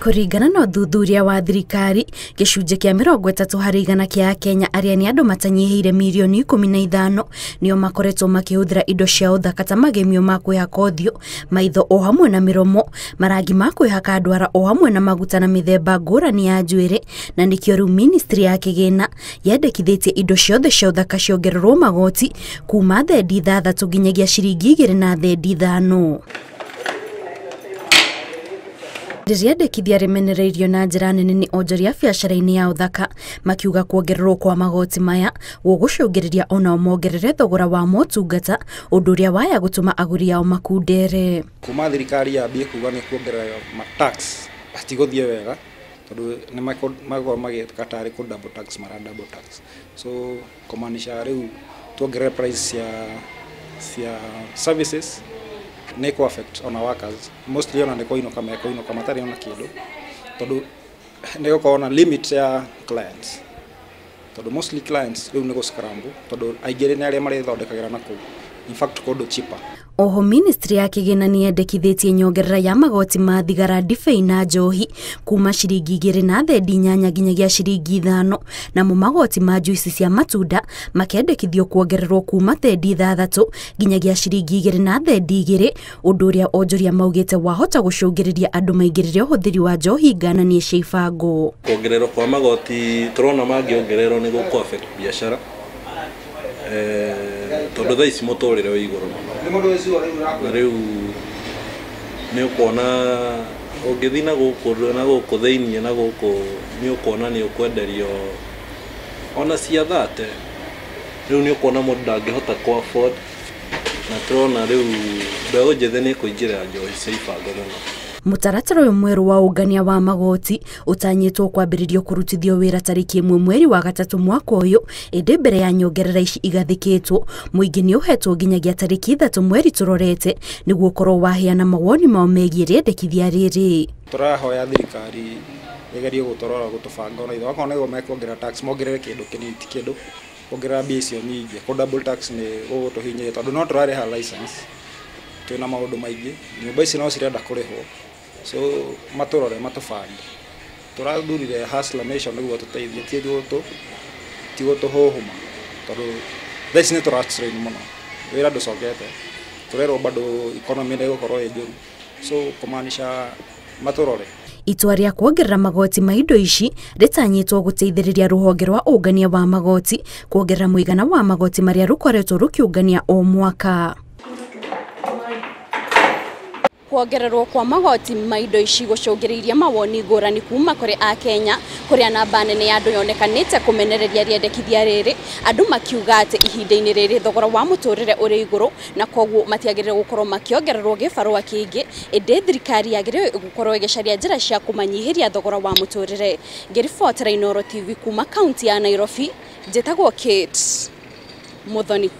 Kũringana na ũthuthuria wa thirikari, gĩcunjĩ kĩa 30% kĩa Akenya arĩa nĩ andũ matanyihĩire mirioni 15 nĩo makoretwo makĩhũthĩra indo cia ũthaka ta magemio ma kwĩhaka ũthiũ, maitho o hamwe na mĩromo, marangi ma kwĩhaka ndwara o hamwe na maguta na mĩthemba ngũrani ya njuĩrĩ, na nĩkĩo rĩu ministry ya kĩgĩna yendekithĩtie indo ciothe cia ũthaka ciongererwo magoti kuma thendi 6 nginyagia ciringi 2 na thendi 5. Rĩrĩandĩkithia rĩmenereirio na njĩra nene nĩ onjoria biacara-inĩ ya ũthaka, makiuga kuongererwo kwa magoti maya gũgũcũngĩrĩria onao mongerere thogora wa motungata, ũndũ ũrĩa waya gũtũma agũri ao makundere. Kuma thirikari yambie kuga nĩ kuongerera ma tax hatigũthiĩ wega tondũ nĩ makorwo magĩka tarĩ kũ double tax, mara double tax, so kumaanisha rĩu tuongerere price cia services nĩ kũ affect ona workers mostly, ona nĩ kũinũka mekũinũka matarĩ ona kĩndũ tondũ nĩ gũkorwo na limit ya clients, tondũ mostly clients rĩu nĩ gũ scramble tondũ aingĩ nĩ arĩa marĩthondekagĩra na kũu, in fact kũndũ cheaper. Oho ministry ya kĩgĩna nĩ yendekithĩtie nyongerera ya magoti ma thigara, ndibei na njohi kuma ciringi 2 na thendi 8 nginyagia ciringi 5, namo magoti ma juici cia matunda makendekithio kuongererwo kuma thendi 6 nginyagia ciringi 2 na thendi 2, ũndũ ũrĩa onjoria maugĩte wahota gũcũngĩrĩria andũ maingĩrĩre ũhũthĩri wa njohi ngananie cia ibango. Kuongererwo kwa magoti tũrona mangĩongererwo nĩ gũkũ affect biacara, tondũ thaa ici mũtũrĩre wĩ igũrũ mũno, na rĩu nĩ ũkuona ũngĩthiĩ na gũkũ thĩiniĩ na gũkũ nĩ ũkuona nĩ ũkwenderio ona cia 30, rĩu nĩ ũkuona mũndũ ndangĩhota kũ afford, na tũrona rĩu mbeũ njĩthĩ nĩ ĩkũingĩrĩra njohi cia ibango mũno. Mũtaratara ũyũ mwerũ wa ũngania wa magoti ũtanyĩtwo kwambĩrĩrio kũrutithio wĩra tarĩki 1 mweri wa 3 mwaka ũyũ, ĩndĩ mbere ya nyongerera ici igathĩkĩtwo mũingĩ nĩ ũhetwo nginyagia tarĩki 3 mweri tũrorete nĩguo ũkorwo waheana mawoni mao megiĩ rĩendekithia rĩrĩ. Tũrahoya thirikari ĩgerie gũtũrora gũtũbanga ona ithuĩ okorwo nĩguo mekuongerera tax mongerere kĩndũ kĩnini ti kĩndũ kuongerera mbia icio nyingĩ, kũ double tax nĩ gũgũtũhinyĩrĩria tondũ no tũrarĩha license, twĩna maũndũ maingĩ, nyũmba ici no cirenda kũrĩhwo, so matũrore matũbange. Tũrathurire Hustler Nation nĩguo tũteithie, ti gũtũhũhũma tondũ thaa ici nĩ tũra strain mũno, wĩra ndũcokete, tũrerwo bado economy nĩ ĩgũkorwo ĩ njũru, so kũmaanisha matũrore. Itua rĩa kuongerera magoti ma indo ici rĩtanyĩtwo gũteithĩrĩria rũhonge rwa ũngania wa magoti kuongerera mũigana wa magoti marĩa rũkoretwo rũkĩũngania o mwaka. Kuongererwo kwa magoti ma indo ici gũcũngĩrĩirie mawoni ngũrani kuma kũrĩ Akenya, kũrĩa namba nene ya andũ yonekanĩte kũmenereria rĩendekithia rĩrĩ, andũ makiuga atĩ ihinda-inĩ rĩrĩ thogora wa mũtũrĩre ũrĩ igũrũ na koguo matiagĩrĩire gũkorwo makĩongererwo gĩbarũa kĩngĩ, ĩndĩ thirikari yagĩrĩire gũkorwo ĩgĩcaria njĩra cia kũmanyihĩria thogora wa mũtũrĩre. Ngĩribotera Inooro TV kuma kaunti ya Nairobi, njĩtagwo Kate Muthoni.